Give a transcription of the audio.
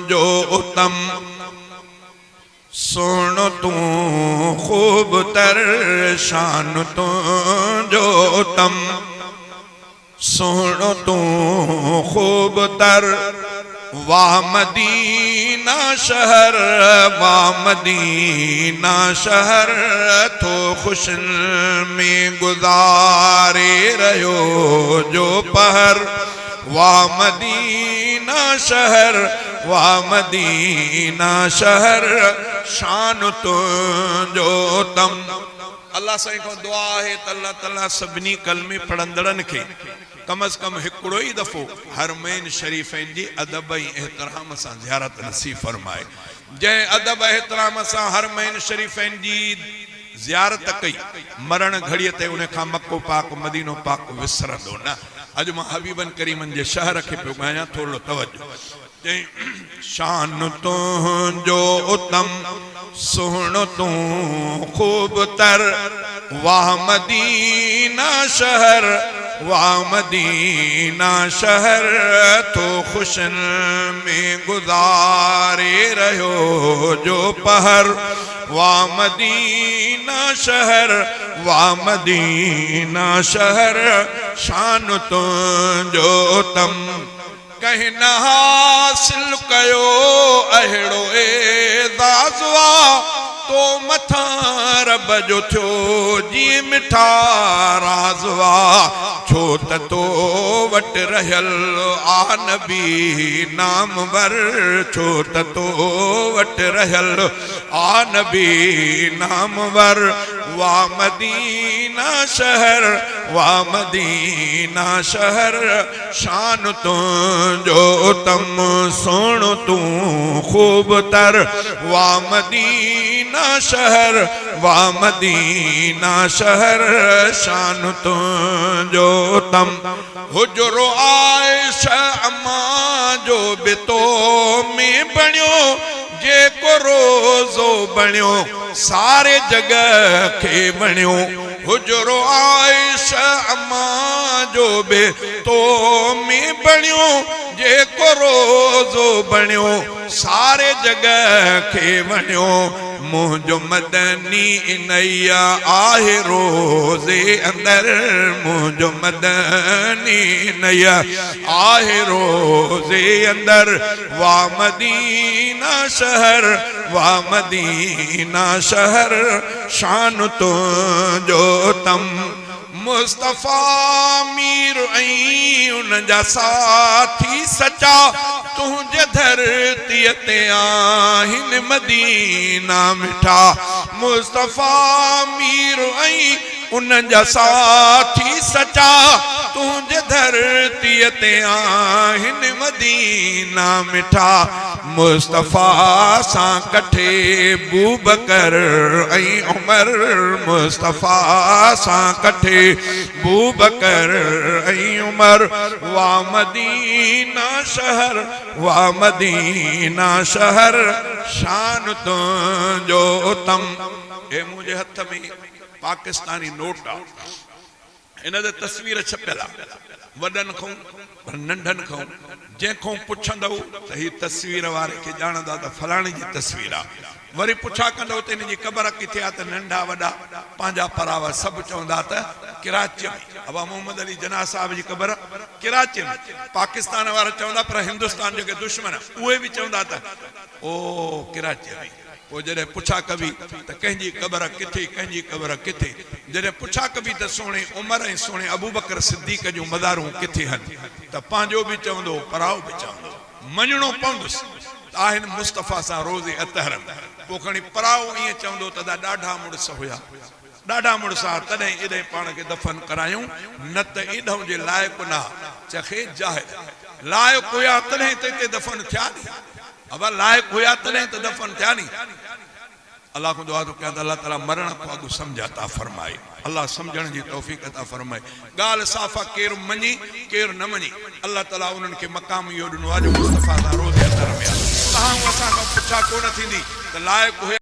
تنهنجو اتم، سهڻو تون خوب تر شان تنهنجو اتم، سهڻو تون خوب تر، واه مدينه شهر، واه مدينه شهر، ٿو خوشين ۾ گذاري رهيو جو پهر. واه مدينه شهر، واه مدينه شهر، شان تنهنجو تم. الله سائين کان دعا آهي ته الله تعالي سڀني ڪلمي پڙهندڙن کي ڪم از ڪم هڪڙو ئي دفعو حرمين شريفين جي ادب ۽ احترام سان زيارت نصيب فرمائي. جنهن ادب احترام سان حرمين شريفين جي زيارت ڪئي، مرڻ گهڙيء تي ان کان مڪو پاڪ مدينو پاڪ وسرندو نه. اڄ مان حبيبن ڪريمن جي شهر کي پيو ڳايان، ٿورڙو توجه. چيائين، شان تنهنجو اتم، سهڻو تون خوب تر، واه مدينه شهر، واه مدينه شهر، ٿو خوشين ۾ گذاري رهيو جو پهر. واه مدينه شهر، واه مدينه شهر، شان تنهنجو تم. ڪنهن نه حاصل ڪيو اهڙو اعزاز آ، تو مٿان رب جو ٿيو جيئن مٺا راز آ، ڇو ته تو وٽ رهيل آ نبي نامور، ڇو ته تو وٽ رهيل آ نبي نامور، واه مدينه شهر، واه مدينه شهر، شان تنهنجو اتم، سهڻو تون خوب تر، واه مدينه شهر، واه مدينه شهر، شان تنهنجو اتم. حجرو عائشه امان جو به تو ۾ بڻيو. جيڪو روزو بڻيو ساري جڳ کي وڻيو، حجرو عائشه امان جو به تو ۾ بڻيو، جيڪو روزو بڻيو ساري جڳ کي وڻيو، منهنجو مدني انهيء آهي روزي اندر، منهنجو مدني انهيء آهي روزي اندر. واه مدينه شهر، واه مدينه شهر، شان تنهنجو تم. مصطفيٰ مير ۽ ان جا ساٿي سچا، تنهنجي ڌرتيء تي آهن مدينه مٺا. مصطفيٰ مير ۽ ان جا ساٿي سچا، تنهنجي ڌرتيء تي آهن مدينا مٺا. مصطفيٰ سان ڪٺي بوبڪر ۽ عمر، مصطفيٰ سان ڪٺي بوبڪر ۽ عمر. واه مدينه شهر، واه مدينه شهر، شان تنهنجو اتم. اي منهنجي هٿ ۾. پاڪستاني نوٽ آ ان تي تصوير ڇپيل آ وڏن کئون پر ننڍن کئون جنهن کئون پڇندؤ ته هي تصوير واري کي ڄاڻندا ته فلاڻي جي تصوير آ وري پڇا ڪندؤ ته ان جي قبر ڪٿي آ ته ننڍا وڏا پنهنجا پراوا سڀ چوندا ته ڪراچيء ۾ ابا محمد علي جناح صاحب جي قبر ڪراچيء ۾ پاڪستان وارا چوندا پر هندستان جيڪي دشمن اهي به چوندا ته او ڪراچيء ۾. پوء جڏهن پڇا ڪبي ته ڪنهن جي قبر ڪٿي، ڪنهن جي قبر ڪٿي؟ جڏهن پڇا ڪبي ته سهڻي عمر ۽ سهڻي ابوبڪر صديق جون مزارون ڪٿي هن ته پنهنجو به چوندو پرائو به چوندو. مڃڻو پوندس ته آهن مصطفيٰ سان روضي اطهر ۾. پوء کڻي پرائو ائين چوندو ته ادا ڏاڍا مڙس هيا، ڏاڍا مڙس ها تڏهن ايڏهين پاڻ کي دفن ڪرايائون نه ته ايڏهون جي لائق نه ها. چخي جاهل! لائق هيا تڏهن ته اتي دفن ٿيا ني. ابا لائق هيا تڏهن ته دفن ٿيا ني. الله کان دعا ٿو ڪيان ته الله تعالي مرڻ کان اڳ سمجهه عطا فرمائي. الله سمجهڻ جي توفيق عطا فرمائي. ڳالهه صاف آ ڪير مڃي ڪير نه مڃي. الله تعالي انهن کي مقام اهو ڏنو آ جو مصطفيٰ سان روضي اطهر ۾ آ. تهائون اسان کان پڇا ڪونه ٿيندي ته لائق هيا.